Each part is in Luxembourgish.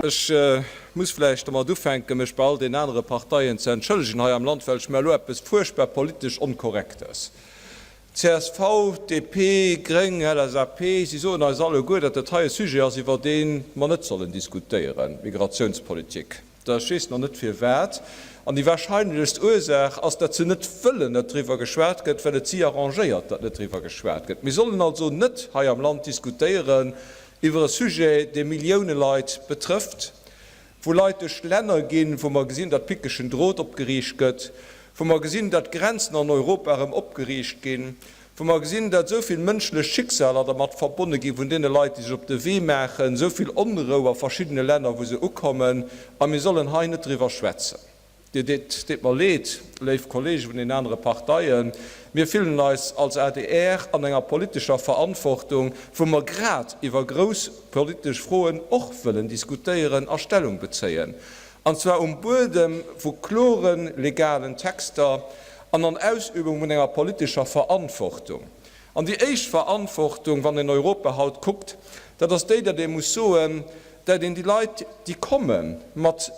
Ech muss vläicht domat ufänken, mech bei all den anere Parteien ze entschëllegen hei am Land, well ech maache elo eppes fuerchtbar politesch Onkorrektes. Csv, DP, Gréng, LSAP, si soen eis alleguer, datt dat hei e Sujet ass, iwwer dee mer net sollen diskutéieren, d'Migratiounspolitik. Ech weess nach net firwat. An déi wahrscheinlechst Ursaach ass, datt se net wëllen, datt driwwer geschwat gëtt, well et si arrangéiert, datt net driwwer geschwat gëtt. Mir sollen also net hei am Land diskutéieren iwwer e Sujet, dee Millioune Leit betrëfft, wou Leit duerch Länner ginn, wou mer gesinn, datt pickegen Drot opgeriicht gëtt, wou mer gesinn, datt d'Grenzen an Europa erëm opgeriicht ginn, wou mer gesinn, datt esou vill mënschlech Schicksaler dermat verbonne gi vun deene Leit, déi sech op de Wee maachen, esou vill Onrou a verschiddene Länner, wou se ukommen, a mir sollen hei net driwwer schwätzen. Dir deet mer leed, léif Kollege vun den anere Parteien, mir fillen eis als adr an enger politescher Verantwortung, wou mer grad iwwer grouss politesch Froen och wëllen diskutéieren a Stellung bezéien, an zwar um Buedem vu klore legalen Texter an an Ausübung vun enger politescher Verantwortung. An déi éischt Verantwortung, wann een Europa haut kuckt, dat ass déi, datt ee muss soen, datt een déi Leit, déi kommen, mat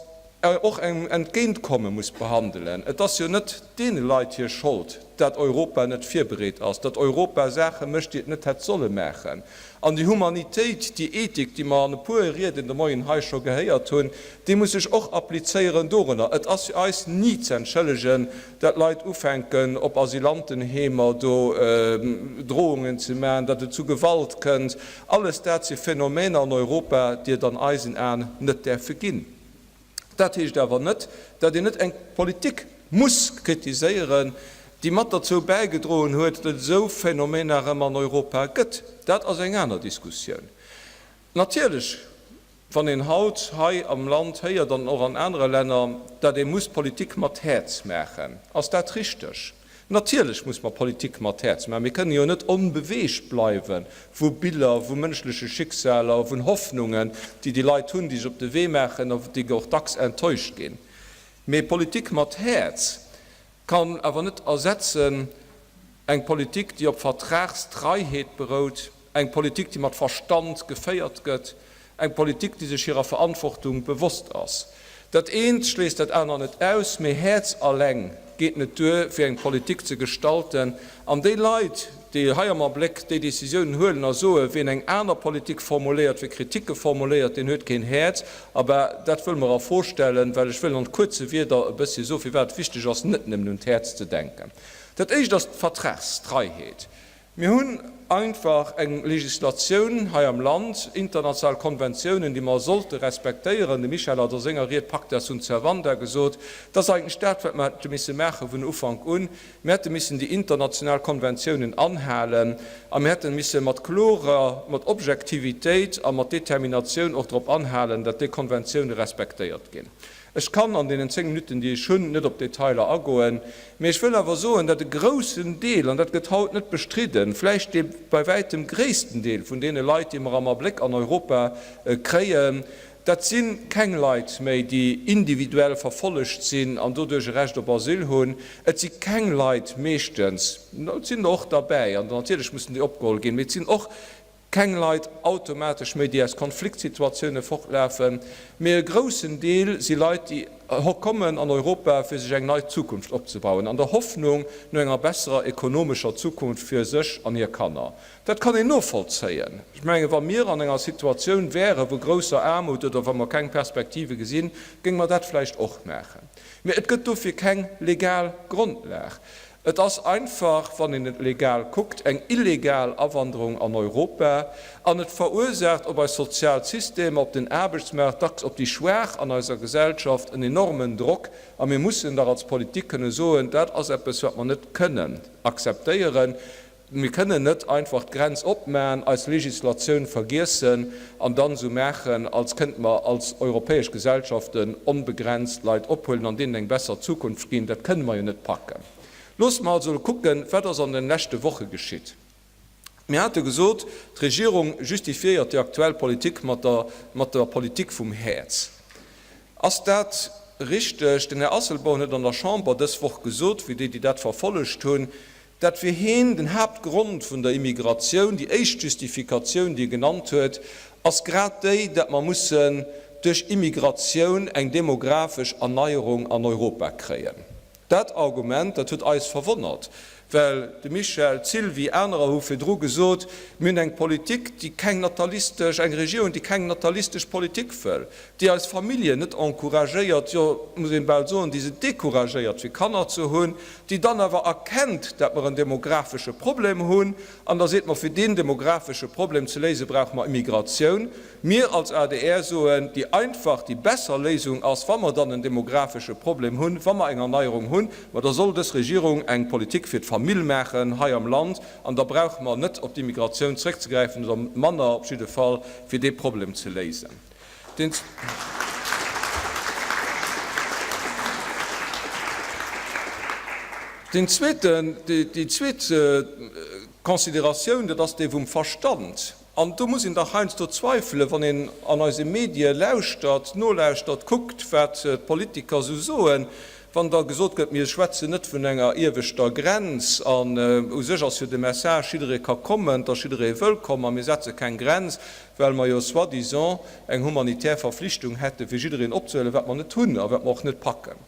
och engem Entgéintkomme muss behandelen. Et ass jo net deene Leit hir Schold, dat Europa net virbereet ass, dat Europa Saache mécht, déi et net hätt solle maachen. An déi Humanitéit, déi Ethik, déi mer an e puer Rieden de Moien hei scho gehéiert hunn, déi muss sech och applizéieren dorënner. Et ass fir eis ni z'entschëllegen, dat Leit ufänken, op Asylantenheemer do Drohungen ze maachen, datt et zu Gewalt kënnt. Alles dat si Phänomener an Europa, déi et an eisen Aen net däerfe ginn. Dat heescht awer net, datt een net eng Politik muss kritiséieren, déi mat derzou bäigedroen huet, datt et esou Phänomener erëm an Europa gëtt. Dat ass eng aner Diskussioun. Natierlech, wann een haut hei am Land héiert an och an anere Länner, datt ee muss Politik mat Häerz maachen, ass dat richteg. Natierlech muss mer Politik mat Häerz maachen. Mir kënnen jo net onbeweegt bleiwe vu Biller, vu mënschleche Schicksaler, vun Hoffnungen, déi déi Leit hunn, déi sech op de Wee maachen a déi och dacks enttäuscht ginn. Mee Politik mat Häerz kann awer net ersetzen eng Politik, déi op Vertragstreiheet berout, Eng Politik, déi mat Verstand geféiert gëtt, eng Politik, déi sech hirer Verantwortung bewosst ass. Dat eent schléisst dat aner net aus, mee Häerz alleng geet net duer, fir eng Politik ze gestalten. An déi Leit, déi hei am Abléck déi Décisiounen huelen a soen, wien eng aner Politik formuléiert, wie Kritike formuléiert, deen huet keen Häerz, abah, dat wëlle mer a Fro stellen, well ech wëll an kuerze Wierder e bëssche soen, firwat et wichteg ass, net nëmmen un d'Häerz ze denken. Dat éischt ass d'Vertragstreiheet. Mir hunn einfach eng Législatioun hei am Land, international Konventiounen, déi mer sollte respektéieren. De Michel hat a senger Ried Pacta sunt servanda gesot. Dat ass eigentlech dat, wat mer hätte misse maache vun Ufank un. Mir hätte missen déi international Konventiounen anhalen a mir hätte misse mat klorer, mat Objektivitéit a mat Determinatioun och drop anhalen, datt déi Konventioune respektéiert ginn. Ech kann an deenen 10 Minutten, déi ech hunn, net op d'Detailer agoen, mee ech wëll awer soen, datt e groussen Deel, an dat gëtt haut net bestridden, vläicht dee bei wäitem gréissten Deel vun deene Leit, déi mer am Abléck an Europa kréien, dat si keng Leit méi, déi individuell verfollegt sinn an doduerch e Recht op Asyl hunn. Et si keng Leit meeschtens, et sinn der och derbäi, an natierlech mussen déi opgeholl ginn, mee et sinn och keng Leit automatesch méi, déi aus Konfliktsituatioune fortlafen, mee e groussen Deel si Leit, déi kommen an Europa, fir sech eng nei Zukunft opzebauen, an der Hoffnung no enger besserer ekonomescher Zukunft fir sech an hir Kanner. Dat kann een novollzéien. Ech menge wa mir an enger Situatioun wäre vu grousser Aarmut oder wa mer keng Perspektive gesinn, géinge mer dat vläicht och maachen. Mee et gëtt dofir keng legal Grondlag. Et ass einfach, wann een et legal kuckt, eng illegal Awanderung an Europa an et verursaacht op eis sozial Systemer, op den Aarbechtsmaart, dacks op déi Schwaach an eiser Gesellschaft en enormen Drock. A mir mussen dach als Politik kënne soen, dat ass eppes, wat mer net kënnen akzeptéieren. Mir kënnen net einfach d'Grenz opmaen, eis Legislatioun vergiessen an dann esou maachen, als kënnte mer als europäesch Gesellschaften onbegrenzt Leit ophuelen an deenen eng besser Zukunft ginn. Dat kënne mer jo net packen. Loosse mer also elo kucken, wat ass an den leschte Woche geschitt. Mir hate gesot, d'Regierung justifiéiert déi aktuell Politik mat der mat der Politik vum Häerz. Ass dat richteg? Den Här Asselborn huet an der Chamber dës Woch gesot, fir déi, déi dat verfollegt hunn, Dat fir heen den Haaptgrond vun der Immigratioun, déi éischt Justifikatioun, déi e genannt huet, ass grad déi, dat mer mussen. duerch Immigratioun eng demografesch Erneierung an Europa kréien. Dat Argument, dat huet eis verwonnert, well de Michel, d'Sylvie, anerer hu virdru gesot, mir hunn eng Politik, déi keng natalistesch, eng Regierung, déi keng natalistesch Politik wëll, déi eis Familljen net encouragéiert, jo, muss een bal soen, déi se découragéiert, fir Kanner ze hunn, déi dann awer erkennt, dat mer en demographesche Problem hunn, an da seet, ma fir deen demographesche Problem ze léisen, brauche mer Immigratioun. Mir als adr soen, déi einfach, déi besser Léisung ass, wa mer dann en demographesche Problem hunn, wa mer eng Erneierung hunn, ma da soll dës Regierung eng Politik fir d'Famill maachen hei am Land an da brauche mer net op d'Immigratioun zréckzegräifen oder manner op jidde Fall, fir dee Problem ze léisen. Deen. Deen zweeten, déi zweet Consideratioun, dat ass déi vum Verstand. An do muss een dach heiansdo zweifelen, wann een an eise Medie lauschtert, nolauschtert, kuckt, wat d'Politiker esou soen, wann da gesot gëtt, mir schwätzen net vun enger ieweschter Grenz an u sech ass jo de Message, jidderee ka kommen, et ass jidderee wëllkomm a mir setze keng Grenz, well mer jo soi-disant eng humanitär Verflichtung hätte fir jiddereen opzehuelen, wat mer net hunn a wat mer och net packen.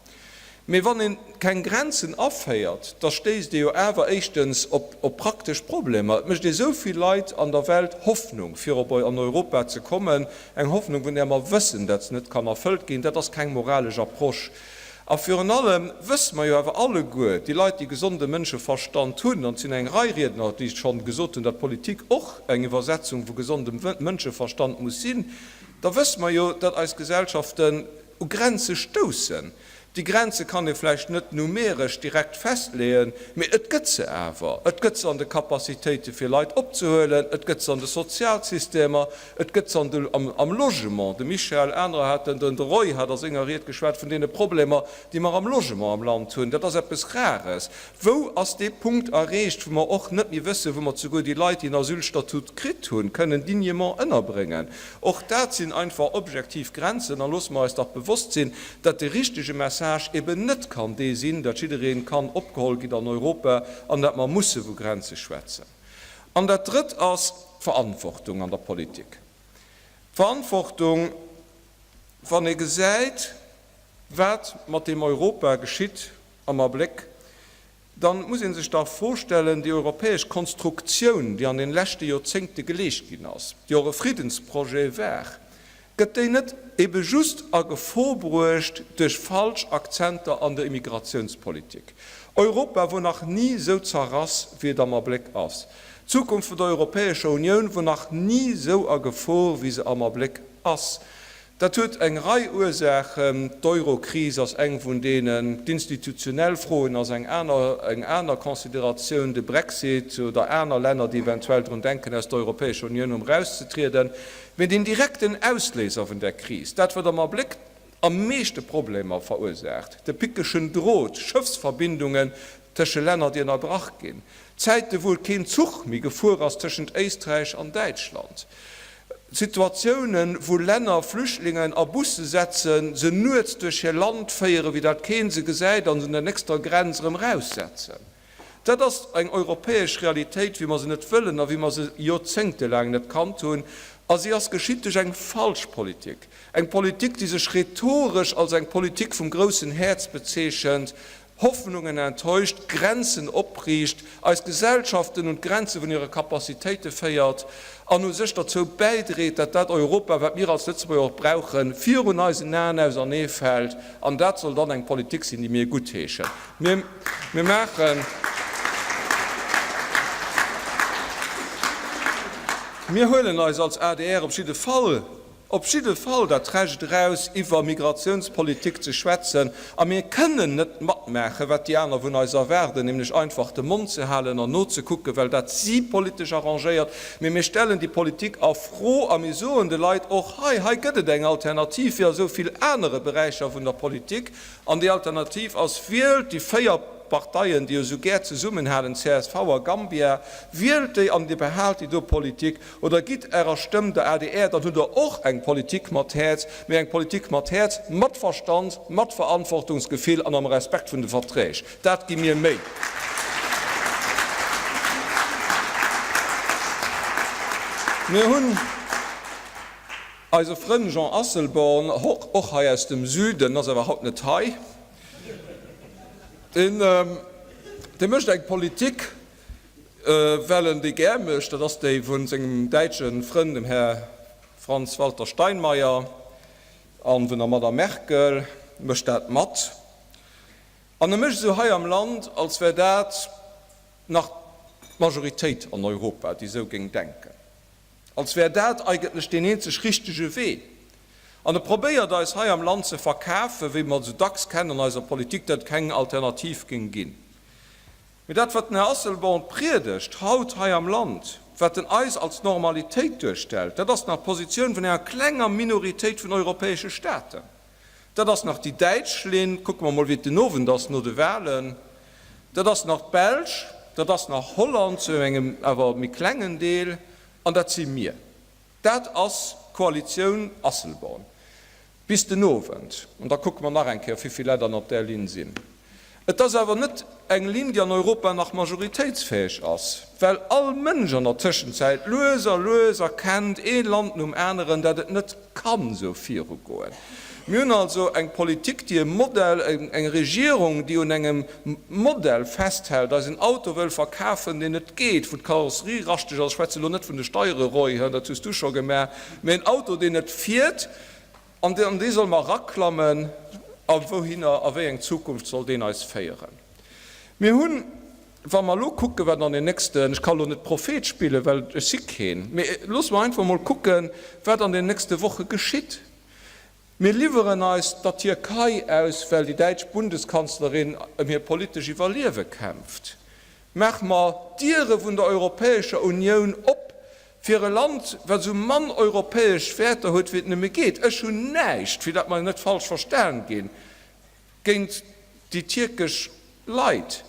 Mee wann ee keng Grenzen aféiert, da stéisst ee jo awer éischtens op praktesch Problemer. Et mécht ee sou vill Leit an der Welt Hoffnung, fir op an Europa ze kommen, eng Hoffnung, vun där mer wëssen, dat se net kann erfëllt ginn. Dat ass keng moralesch Approche. A virun allem wësse mer jo awer alleguer, déi Leit, déi gesonde Mënscheverstand hunn, an et sinn eng Rei Riedner, déi schonn gesot hunn, datt Politik och eng Iwwersetzung vu gesondem Mënscheverstand muss sinn, da wësse mer jo, datt eis Gesellschaften u Grenze stoussen. Déi Grenze kann ee vläicht net numeresch direkt festleeën, mee et gëtt se awer. Et gëtt se an de Capacitéite fir Leit opzehuelen, et gëtt se an de Sozialsystemer, et gëtt se an de, am Logement. De Michel, anerer haten, den de Roy hat a senger Ried geschwat vun deene Problemer, déi mer am Logement am Land hunn. Dat ass eppes Rares. Wou ass dee Punkt erreecht, wou mer och net méi wëssen, wou mer souguer déi Leit, déi en Asylstatut kritt hunn, kënnen dignement ënnerbréngen? Och dat sinn einfach objektiv Grenzen. A loosse mer eis dach bewosst sinn, datt de richtege Message eben net kann dee sinn, datt jidderee kann opgeholl ginn an Europa an datt mer musse vu Grenze schwätzen. An dat Drëtt ass d'Verantwortung an der Politik. D'Verantwortung, wann ee gesäit, wat mat deem Europa geschitt am Abléck, dann muss ee sech dach d'Fro stellen, déi europäesch Konstruktioun, déi an den leschte Joerzéngte geleescht ginn ass, déi och e Friddensprojet war, gëtt déi net ebe just a Gefor bruecht duerch falsch Akzenter an der Immigratiounspolitik? Europa wor nach ni esou zerrass, wéi et am Abléck ass. D'Zukunft vun der Europäescher Unioun wor nach ni esou a Gefor, wéi se am Abléck ass. Dat huet eng Rei Ursaachen. D'Eurokris ass eng vun deenen, d'institutionell Froen ass eng aner, eng aner Consideratioun, de Brexit oder aner Länner, déi eventuell drun denken, aus der Europäescher Unioun erëm erauszetrieden. Mee den direkten Ausléiser vun där Kris, dat wat am Abléck am meeschte Problemer verursaacht, de pickeschen Drot, Schëffsverbindungen tësche Länner, déi ënnerbrach ginn, Zäite wou et keen Zuch méi gefuer ass tëschent Éisträich an Däitschland, Situatiounen, wou Länner Flüchtlingen a Busse setzen, se nuets duerch hir Land féieren, wéi dat keen se gesäit, an se un der nächster Grenz erëm raussetzen. Dat ass eng europäesch Realitéit, wéi mer se net wëllen a wéi mer se joerzéngtelaang net kannt hunn. A si ass geschitt duerch eng falsch Politik, eng Politik, déi sech rhetoresch als eng Politik vum groussen Häerz bezeechent, Hoffnungen enttäuscht, Grenzen opriicht, eis Gesellschaften un d'Grenze vun hire Capacitéite féiert an u sech derzou bäidreet, dat dat Europa, wat mir als Lëtzebuerger och brauchen, virun eisen Aen auserneefält. An dat soll dann eng Politik sinn, déi mir guttheeschen. Mir, mir maachen. Mir huelen eis als adr op jidde Fall Op jidde Fall dat Recht eraus, iwwer Migratiounspolitik ze schwätzen. A mir kënnen net matmaachen, wat déi aner vun eis erwaarden, nämlech einfach de Mond ze halen an nozekucken, well dat si politesch arrangéiert. Mee mir stellen déi Politik a Fro a mir soen de Leit och hei, Hei gëtt et eng Alternativ wéi a sou vill anere Beräicher vun der Politik. An déi Alternativ ass, Wielt déi 4 Parteien, déi jo sou gär zesummenhalen, csv a Gambia, wielt déi an Dir behaalt déi do Politik. Oder gitt Ärer Stëmm der adr, dann hutt Der och eng Politik mat Häerz, mee eng Politik mat Häerz, mat Verstand, mat Verantwortungsgefill an am Respekt vun de Verträg. Dat gi mir méi. Mir hunn. Eise Frënn Jean Asselborn, och hei aus dem Süden, ass awer haut net hei, deen mécht eng Politik, well en déi gär mécht, dat ass déi vu sengem däitsche Frënn, dem Här Franz-Walter Steinmeier, a vun der Madame Merkel, mécht dat mat. An e mécht esou hei am Land, als wär dat nach d'Majoritéit an Europa, déi esou géing denken. Als wär dat eigentlech deen eenzeg richtege Wee. An e probéiert eis hei am Land ze verkafen, wéi mer et esou dacks kennen an eiser Politik, datt et keng Alternativ géing ginn. Mee dat, wat den Här Asselborn priedegt haut hei am Land, wat en eis als Normalitéit duerstellt, dat ass nach d'Positioun vun enger klenger Minoritéit vun europäesche Staaten. Dat ass nach déi däitsch Linn, kucke mer mol, wéi et den Owend ass no de Wahlen, dat ass nach d'Belsch, dat ass nach Holland zu engem awer méi klengen Deel, an dat si mir. Dat ass d'Koalitioun Asselborn. Bis den Owend, an da kucke mer nach eng Kéier, wéi vill Leit dann op där Linn sinn. Et ass awer net eng Linn, déi an Europa nach majoritéitsfäeg ass, well all Mënsch an der Tëschenzäit lues a lues erkennt, ee Land nom aneren, dat et net kann esou virugoen. Mir hunn also eng Politik, déi e Modell, eng Regierung, déi un engem Modell festhält, eis en Auto wëll verkafen, deen net geet, wou d'Karosserie raschteg ass, ech schwätze elo net vun de Steiere, Roy, dat hues du scho gemaach, mä en Auto, deen net fiert. An an dee solle mer eraklammen. A wouhinner, a wéi eng Zukunft soll deen eis féieren? Mir hunn, wa mer elo kucken, wat an den nächsten, ech ka elo net Prophet spillen, well ech si keen, mee loosse mer einfach emol kucken, wat an den nächste Woche geschitt. Mir liwweren eis der Tierkei aus, well déi däitsch Bundeskanzlerin ëm hir politesch Iwwerliewe kämpft. Maache mer d'Diere vun der Europäescher Unioun op fir e Land, wat esou mann europäesch Wäerter huet, wéi et nëmme geet. Ech hunn näischt, fir dat mer net falsch verstan ginn, géint déi tierkesch Leit.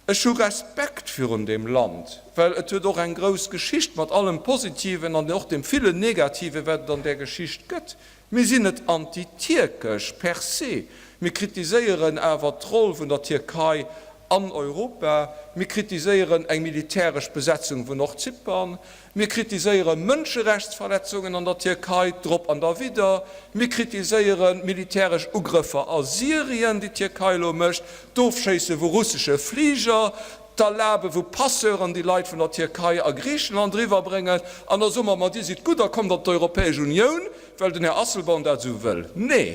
Ech hu Respekt virun deem Land, well et huet och eng grouss Geschicht mat allem Positiven an och deem villen Negativen, wat et an där Geschicht gëtt. Mir sinn net anti-tierkesch per se, mir kritiséieren awer d'Roll vun der Tierkei an Europa, mir kritiséieren eng militäresch Besetzung vun Nordzypern, mir kritiséiere Mënscherechtsverletzungen an der Tierkei, drop an derwidder, mir kritiséiere militäresch Ugrëffer a Syrien, déi d'Tierkei elo mécht, d'Ofschéisse vu russesche Fliger, d'Erlabe vu Passeuren, déi Leit vun der Tierkei a Griichenland eriwwerbréngen, an da soe mer, ma Dir sidd gutt a kommt an d'Europäesch Unioun. Well den Här Asselborn dat esou wëll? Nee!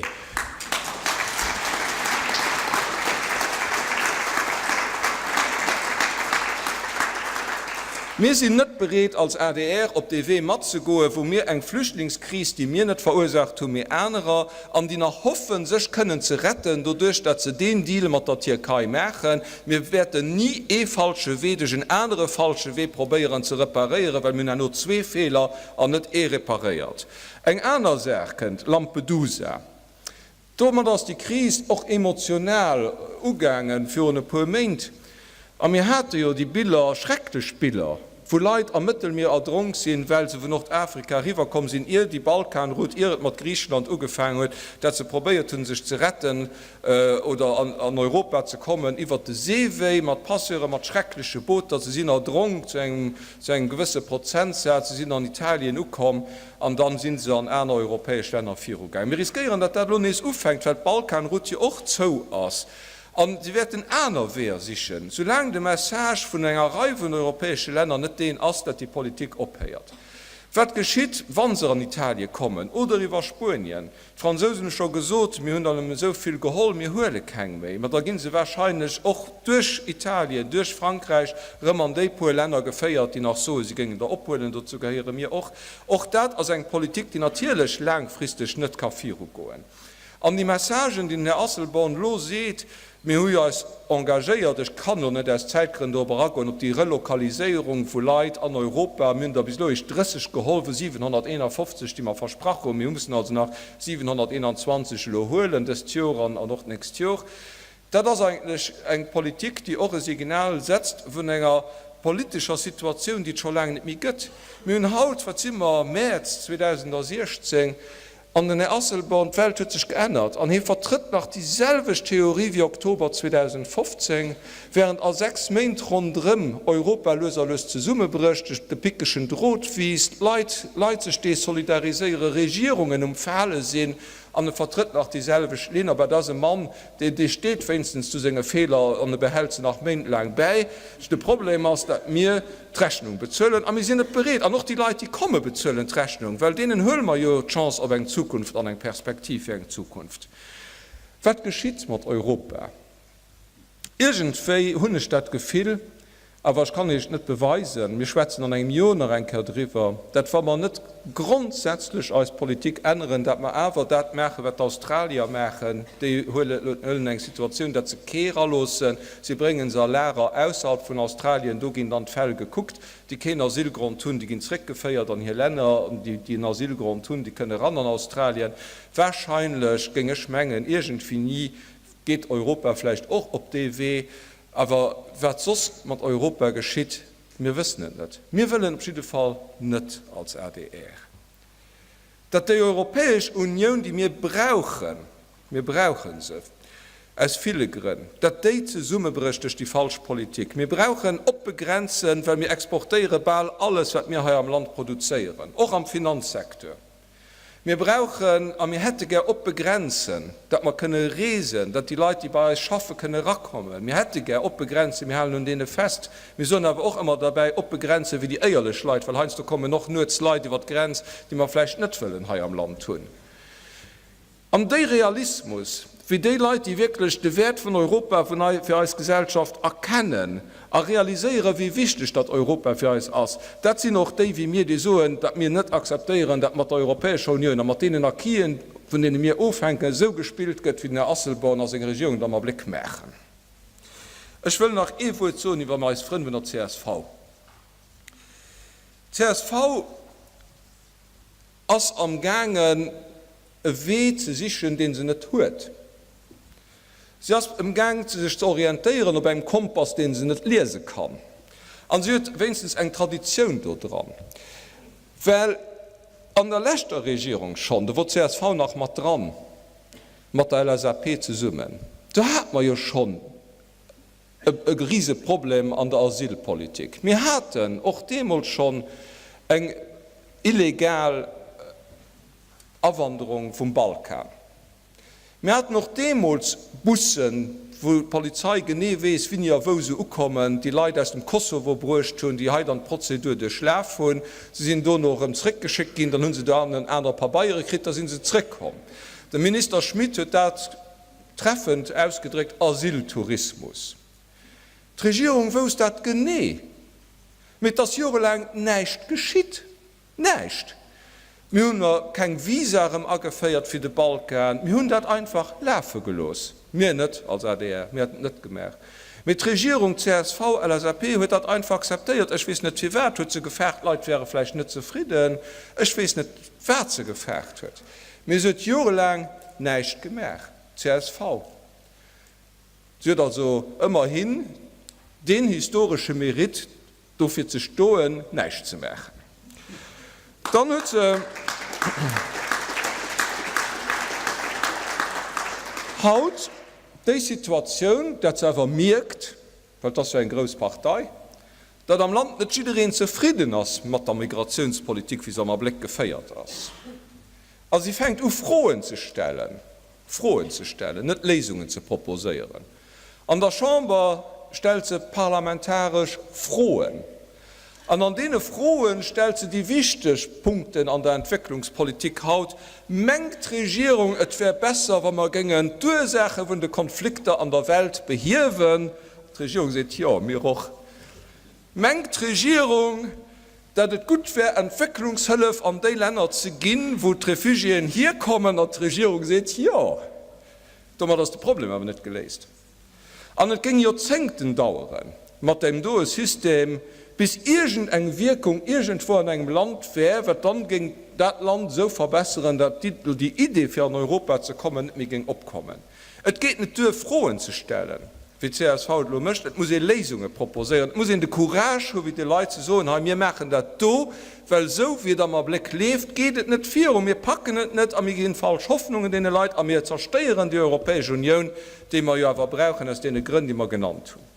Mir sinn net bereet als adr op dee Wee matzegoen, wou mir eng Flüchtlingskris, déi mir net verursaacht hunn, mee anerer, an déi nach hoffen, sech kënnen ze retten, doduerch dat se deen Deal mat der Tierkei maachen. Mir wäerten ni ee falsche Wee duerch en anere falsche Wee probéieren ze reparéieren, well mir hunn herno zwee Feeler an net ee reparéiert. Eng aner Saach kënnt, Lampedusa. Domat ass déi Kris och emotional ugaangen virun e puer Méint. A mir hate jo déi Biller, schrecklech Biller, wou Leit am Mëttelmier erdronk sinn, well se vun Nordafrika eriwwerkomm sinn, ier déi Balkanroute, ier et mat Griichenland ugefaangen huet, dat se probéiert hunn, sech ze retten oder an Europa ze kommen iwwert de Seewee mat Passeuren, mat schreckleche Booter. Se sinn erdronk zu engem zu engem gewësse Prozentsaz. Se sinn an Italien ukomm an dann si se an aner europäesch Länner virugaangen. Mir riskéieren, datt dat elo nees ufänkt, well d'Balkanroute jo och zou ass. An si wäerten aner Weeër sichen, soulaang de Message vun enger Rei vun europäesche Länner net deen ass, datt déi Politik ophéiert. Wat geschitt, wa se an Italie kommen oder iwwer Spuenien? D'Fransousen hu scho gesot, mir hunn der nëmmen esou vill geholl, mir huele keng méi. Ma da gi se wahrscheinlech och duerch Italien, duerch Frankräich erëm an déi puer Länner geféiert, déi nach soen, si géingen der ophuelen. Dozou gehéiere mir och. Och dat ass eng Politik, déi natierlech laangfristeg net ka virugoen. An déi Messagen, déi den Här Asselborn elo seet, Mir hu jo eis engagéiert, ech kann elo net aus Zäitgrënn dorop eragoen, op déi Relokaliséierung vu Leit an Europa. Mir hunn der bis elo eréischt 30 geholl vu 751, déi mer versprach hunn. Mir mussen also nach 721 elo huelen dëst Jor an och d'nächst Jor. Dat ass eigentlech eng Politik, déi och e Signal setzt vun enger politescher Situatioun, déi et scho laang net méi gëtt. Mir hunn haut, wat si mer, Mäerz 2016. An den Här Asselborn, d'Welt huet sech geännert an hie vertrëtt nach déi selwecht Theorie wéi Oktober 2015, während a 6 Méint ronderëm Europa lues a lues zesummebrécht, de pickegen Drot wiisst, d'Leit Leit sech desolidariséieren, Regierungen um Fale sinn an e vertrëtt nach déi selwecht Linn. Aber et ass e Mann, dee dee steet wéinstens zu senge Feeler an e behält se nach méintlaang bäi. De Problem ass, dat mir d'Rechnung bezuelen a mir sinn net bereet, an och déi Leit, déi komme bezuelen d'Rechnung, well deenen huele mer jo d'Chance op eng Zukunft an eng Perspektiv fir eng Zukunft. Wat geschitt mat Europa? Iergendwéi hunn ech dat Gefill, awer ech kann Iech et net beweisen, mir schwätzen an engem Jor nach eng Kéier driwwer, dat wa mer net grondsätzlech eis Politik änneren, dat mer awer dat maachen, wat d'Australier maachen, déi huelen eng Situatioun, dat se kee eraloossen, si brénge se a Lager ausserhalb vun Australien, do ginn dann d'Fäll gekuckt, déi keen Asylgrond hunn, déi ginn zréckgeféiert an hir Länner, an déi, déi en Asylgrond hunn, déi kënne eran an Australien. Wahrscheinlech, géing ech mengen, iergendwéini Geet Europa vläicht och op dee Wee? Awer wat soss mat Europa geschitt, mir wëssen et net. Mir wëllen op jidde Fall net als adr, datt déi Europäesch Unioun, déi mir brauchen, mir brauche se aus ville Grënn, datt déi zesummebrécht duerch déi falsch Politik. Mir brauchen oppe Grenzen, well mir exportéiere bal alles, wat mir hei am Land produzéieren, och am Finanzsecteur. Mir brauchen a mir hätte gär oppe Grenzen, datt mer kënne reesen, datt déi Leit, déi bei eis schaffe kënne erakommen. Mir hätte gär oppe Grenzen, mir halen un deene fest. Mir soen awer och ëmmer derbäi, oppe Grenze fir déi éierlech Leit, well heiansdo kommen och nuets Leit iwwer d'Grenz, déi mer vläicht net wëllen hei am Land hunn. An déi Realismus, wéi déi Leit, déi wierklech de Wäert vun Europa fir eis Gesellschaft erkennen a realiséieren, wéi wichteg datt Europa fir eis ass, dat sinn och déi wéi mir, déi soen, datt mir net akzeptéieren, datt mat der Europäescher Unioun a mat deenen Acquisen, vun deene mir ofhänken, esou gespillt gëtt, wéi den Här Asselborn a seng Regierung et am Abléck maachen. Ech wëll nach ee Wuert soen iwwer eis Frënn vun der csv. D'CSV ass am gaangen e Wee ze sichen, dee se net huet. Si ass emgaang sech ze orientéieren op engem Kompass, dee se net liese kann. An si huet wéinstens eng Traditioun do dran, well an der leschter Regierung schonn, do wor csv nach mat dran, mat der LSAP zesummen, do hate mer jo schonn e Riseproblem an der Asylpolitik. Mir haten och deemools schonn eng illegal Awanderung vum Balkan. Mir haten och deemools Bussen, wou d'Polizei genee weess, wini a wou se ukommen, déi Leit aus dem Kosovo bruecht hunn, déi hei dann d'Prozedur duerchlaf hunn. Se sinn dono erëm zréckgeschéckt ginn, dann hu se dohannen aner Pabeiere kritt, da si se zréckkomm. De Minister Schmit huet dat treffend ausgedréckt, Asyltourismus. D'Regierung wousst dat genee, mee et ass jorelaang näischt geschitt. Näischt! Mir hunn keng Visa erëm ageféiert fir de Balkan. Mir hunn dat einfach lafe gelooss. Mir net als adr, mir hätten et net gemaach. Mee d'Regierung, csv, LSAP, huet dat einfach akzeptéiert. Ech weess net firwat. Huet se gefaart, d'Leit wäre vläicht net zefridden? Ech weess net, wat se gefaart huet. Mee se huet jorelaang näischt gemaach, csv. Si huet also ëmmerhin deen historesche Mérite, dofir ze stoen, näischt ze maachen. Dann huet se haut déi Situatioun, dat se awer mierkt, well et ass jo eng grouss Partei, datt am Land net jiddereen zefridden ass mat der Migratiounspolitik, wéi se am Abléck geféiert ass. A si fänkt u Froen ze stellen, Froen ze stellen, net Léisungen ze proposéieren. An der Chamber stellt se parlamentaresch Froen. An an deene Froe stellt se déi wichteg Punkten an der Entwécklungspolitik haut. Mengt d'Regierung, et wär besser, wa mer géingen d'Ursaache vun de Konflikter an der Welt behiewen? D'Regierung seet, Jo, mir och. Mengt d'Regierung, datt et gutt wär, Entwécklungshëllef an déi Länner ze ginn, wou d'Refugiéen hierkommen? An d'Regierung seet, Jo. Domat ass de Problem awer net geléist. An et géing Joerzéngten daueren, mat deem doe System, bis iergend eng Wierkung iergendwou an engem Land wär, wat dann géing dat Land esou verbesseren, datt déi Idee fir an Europa ze kommen net méi géing opkommen. Et geet net duer, Froen ze stellen. Wéi d'CSV et elo mécht. Et muss ee Léisunge proposéieren. Et muss een de Courage hu fir de Leit ze soen, hei mir maachen dat do, well esou wéi et am Abléck leeft, geet et net viru, mir packen et net a mir ginn falsch Hoffnungen deene Leit a mir zerstéieren déi Europäesch Unioun, déi mer jo awer brauchen aus deene Grënn, déi mer genannt hunn.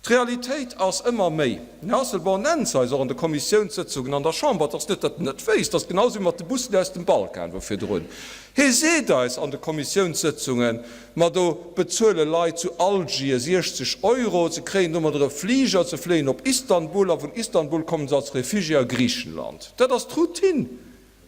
D'Realitéit ass ëmmer méi, den Här Asselborn nennt se eis och an de Kommissiounssëtzungen an der Chamber, et ass net, datt en net wéisst, et ass genau esou mat de Bussen aus dem Balkan, wou virdrun, hie seet eis an de Kommissiounssëtzungen, ma do bezuele Leit zu Algier 60 Euro, se kréien domadder e Fliger, se fléien op Istanbul a vun Istanbul kommen se als Refugié a Griichenland. Dat ass d'Routine.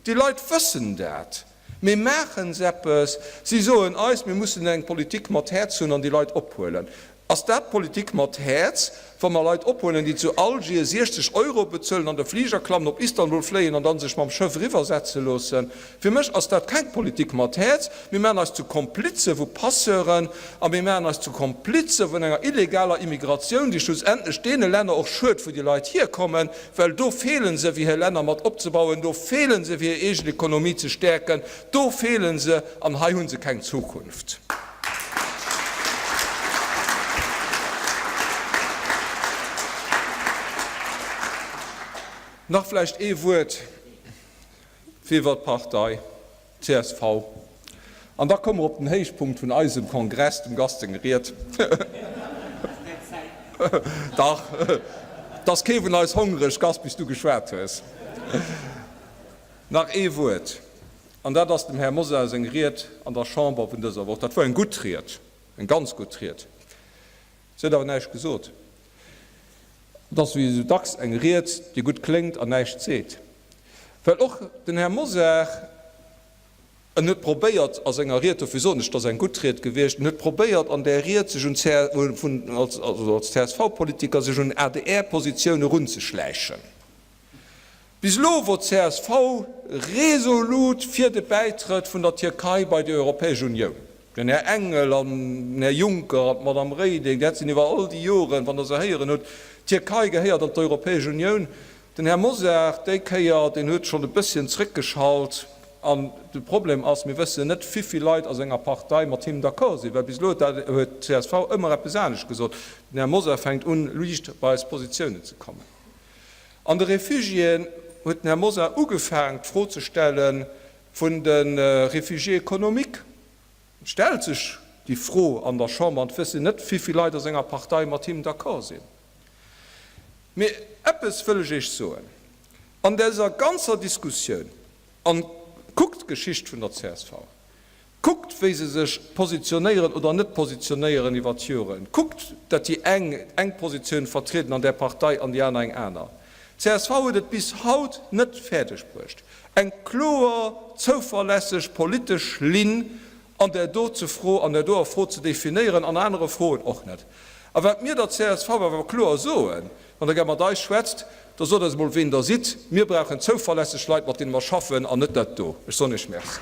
Déi Leit wëssen dat. Mee maachen se eppes? Si soen eis, mir mussen eng Politik mat Häerz hunn an déi Leit ophuelen. Ass dat Politik mat Häerz, wa mer Leit ophuelen, déi zu Algier 60 Euro bezuelen, an de Fliger klammen, op Istanbul fléien an dann sech mam Schëff eriwwersetze loossen? Fir mech ass dat keng Politik mat Häerz. Mir maachen eis zu Komplize vu Passeuren a mir maachen eis zu Komplize vun enger illegaler Immigratioun, déi schlussendlech deene Länner och schued, wou déi Leit hierkommen, well do feele se, fir hir Länner mat opzebauen, do feele se, fir hir eegen Ekonomie ze stäerken, do feele se an hei hu se keng Zukunft. Nach vläicht ee Wuert fir iwwer d'Partei csv, an da komme mer op den Héichpunkt vun eisem Kongress, dem Gast seng Ried. Dach, et ass kee vun eis hongreg, Gast, bis du geschwat hues. Nach ee Wuert. An dat ass dem Här Mosar seng Ried an der Chamber vun dëser Woch. Dat wor eng gutt Ried, eng ganz gutt Ried. Se huet awer näischt gesot. Et ass wéi esou dacks eng Ried, déi gutt kléngt an näischt seet. Well och den Här Mosar, en huet probéiert a senger Ried, dofir soen ech, et ass eng gutt Ried gewiescht, en huet probéiert an där Ried sech un, also als CSV-Politiker, sech un ADR-Positioun erunzeschläichen. Bis elo wor csv resolut fir de Bäitrëtt vun der Tierkei bei déi Europäesch Unioun. Den Här Engel an den Här Juncker an d'Madame Reding, dat sinn iwwer all déi Joren, wann Der se héieren hutt, d'Tierkei gehéiert an d'Europäesch Unioun. Den Här Mosar déi Kéier, deen huet schonn e bësschen zréckgeschalt. An de Problem ass, mir wëssen net, wivill Leit a senger Partei mat him d'accord sinn, well bis elo huet d'CSV ëmmer eppes anescht gesot. Den Här Mosar fänkt un, liicht bei eis Positiounen ze kommen. An de Réfugiéen huet den Här Mosar ugefaang d'Fro ze stelle vun de Réfugiés économiques. Et stellt sech déi Fro an der Chamber an et wëssen net vivill Leit a senger Partei mat him d'accord sinn. Mee eppes wëll ech Iech soen, An däser ganzer Diskussioun, an kuckt d'Geschicht vun der csv, Kuckt, wéi se sech positionéieren oder net positionéieren iwwer d'Joren. Kuckt, datt déi eng eng Positioun vertrieden an där Partei an déi aner eng aner. Csv huet et bis haut net fäerdeg bruecht, eng kloer, zouverlässeg politesch Linn an där dote Fro, an där doer Fro ze definéieren, an anere Froen och net. A wat mir der csv awer kloer soen, Wann Der gär mat eis schwätzt, da sot eis emol, ween Der sidd. Mir brauchen zouverlässeg Leit, mat deene mer schaffen, an net dat do. Ech soen Iech Merci.